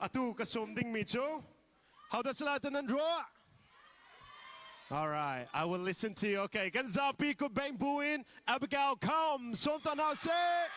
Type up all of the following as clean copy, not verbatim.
Atu ka sawm dingmi cu how does la nan ruah? All right, I will listen to you. Okay, kan zapi ku bang buin Abigail come sawm ta hna sih.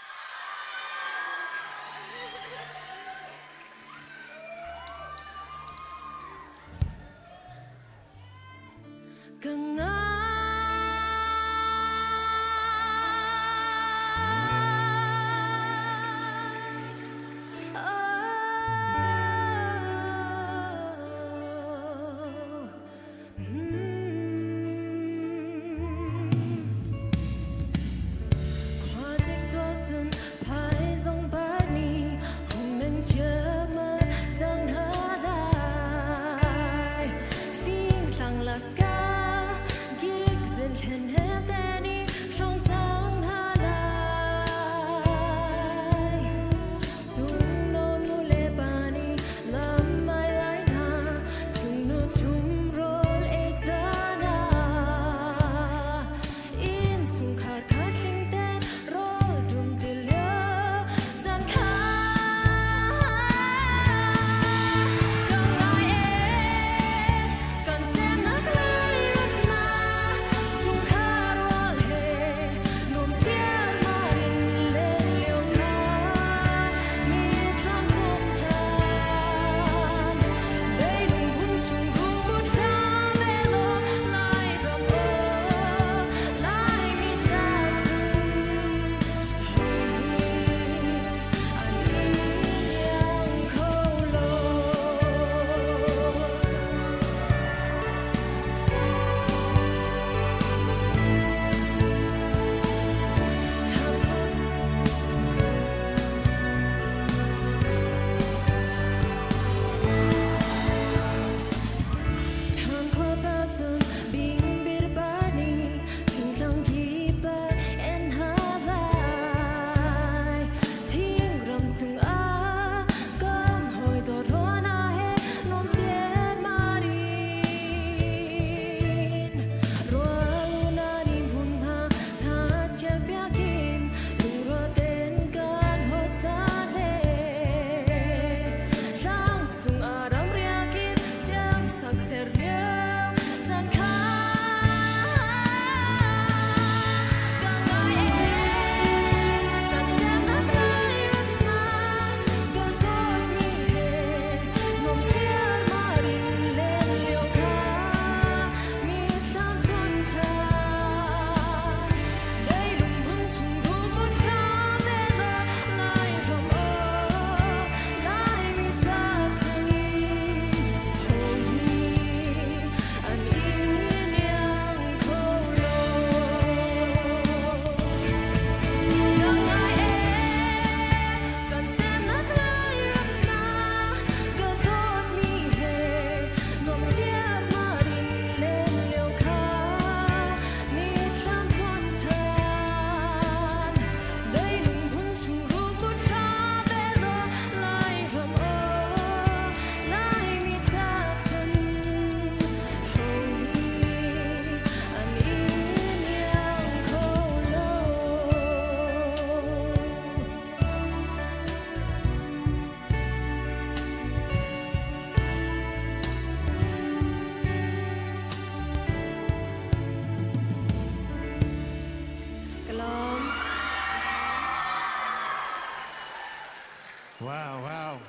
Wow, wow.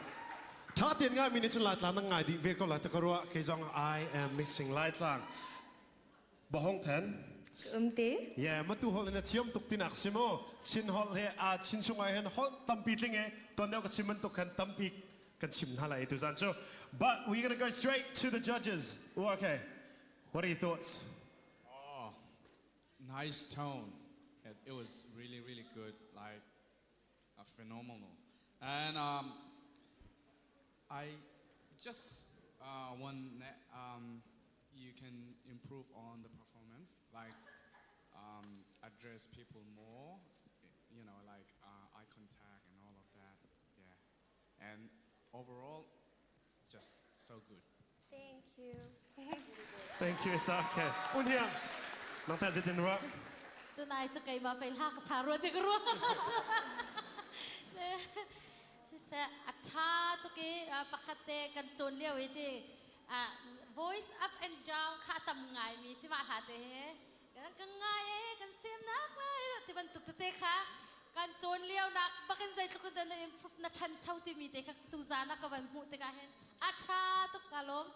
Tha tian ngai mi nih cun Laitlang na ngai dih ve ko lai ta ka ruah. Kei zong I am missing Laitlang. Bahong then. Um te. Yeah, matu hol in a thiam tuk tinak si mu. Chin hol he a chin chung ai hen hol tampi tling e ton deuh ka chim bantuk khan tampi kan chim hna lai tu zan cu. But we're gonna go straight to the judges. Okay. What are your thoughts? Oh, nice tone. It, it was really, really good. Like, uh, phenomenal. And um, I just uh, want um, you can improve on the performance, like um, address people more, you know, like uh, eye contact and all of that. Yeah. And overall, just so good. Thank you. Thank you, it's okay. Un hiang, nang ta zetin ruah? Tunai cu keimah fei hla ka sa rua tik rua. Seh a ṭha tuk i pakhat te kan cawn lio i ti voice up and down kha a tam ngaimi si mah hla te hi kan kan ngai e kan semnak lai ti bantuk tete kha kan cawn lio nak bakin zeitluk in na improve na ṭhancho timi te kha tuzan ah ka van hmuh tikah hin a ṭha tuk ka lawm.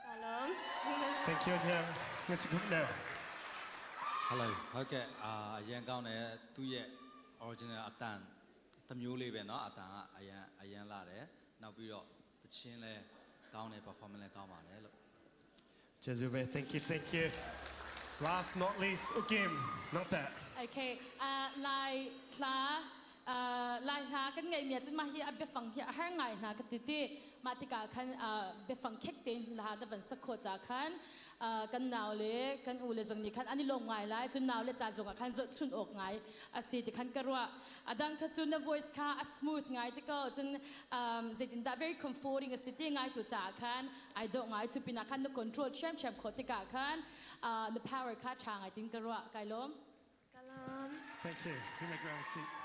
Ka lawm. Thank you Niang. Mr. Gupner. Hello ဟုတ်ကဲ့အာအရမ်းကောင်းတယ်သူ့ရဲ့ original အသံတစ်မျိုးလေးပဲနော်အသံကအရမ်းအရမ်းလာတယ်နောက်ပြီးတော့သီချင်းလဲကောင်းတယ် performance လဲကောင်းပါတယ်လို့ ကျေးဇူးပဲ thank you thank you. Last not least Ukim not that. Okay, Lai hla Lai hla kan ngeihmi ahcun mah hi a biafang hi a har ngai hna ka ti ti. Mah tikah khan biafang khek tein hla na van sak khawh caah khan kan nau le kan u le zong nih khan an i lawm ngai lai. Cun nau le ca zong ah khan zohchun awk ngai a si ti khan ka ruah. A dang kha cu na voice kha a smooth ngai ti ko. Cun zeitindah very comforting a si ti ngaitu caah khan ai dawh ngai. Cu pinah khan na control ṭhiamṭhiam khawh tikah khan na power kha ṭha ngai tin ka ruah. Kai lawm. Ka lawm. Thank you. You may grab a seat.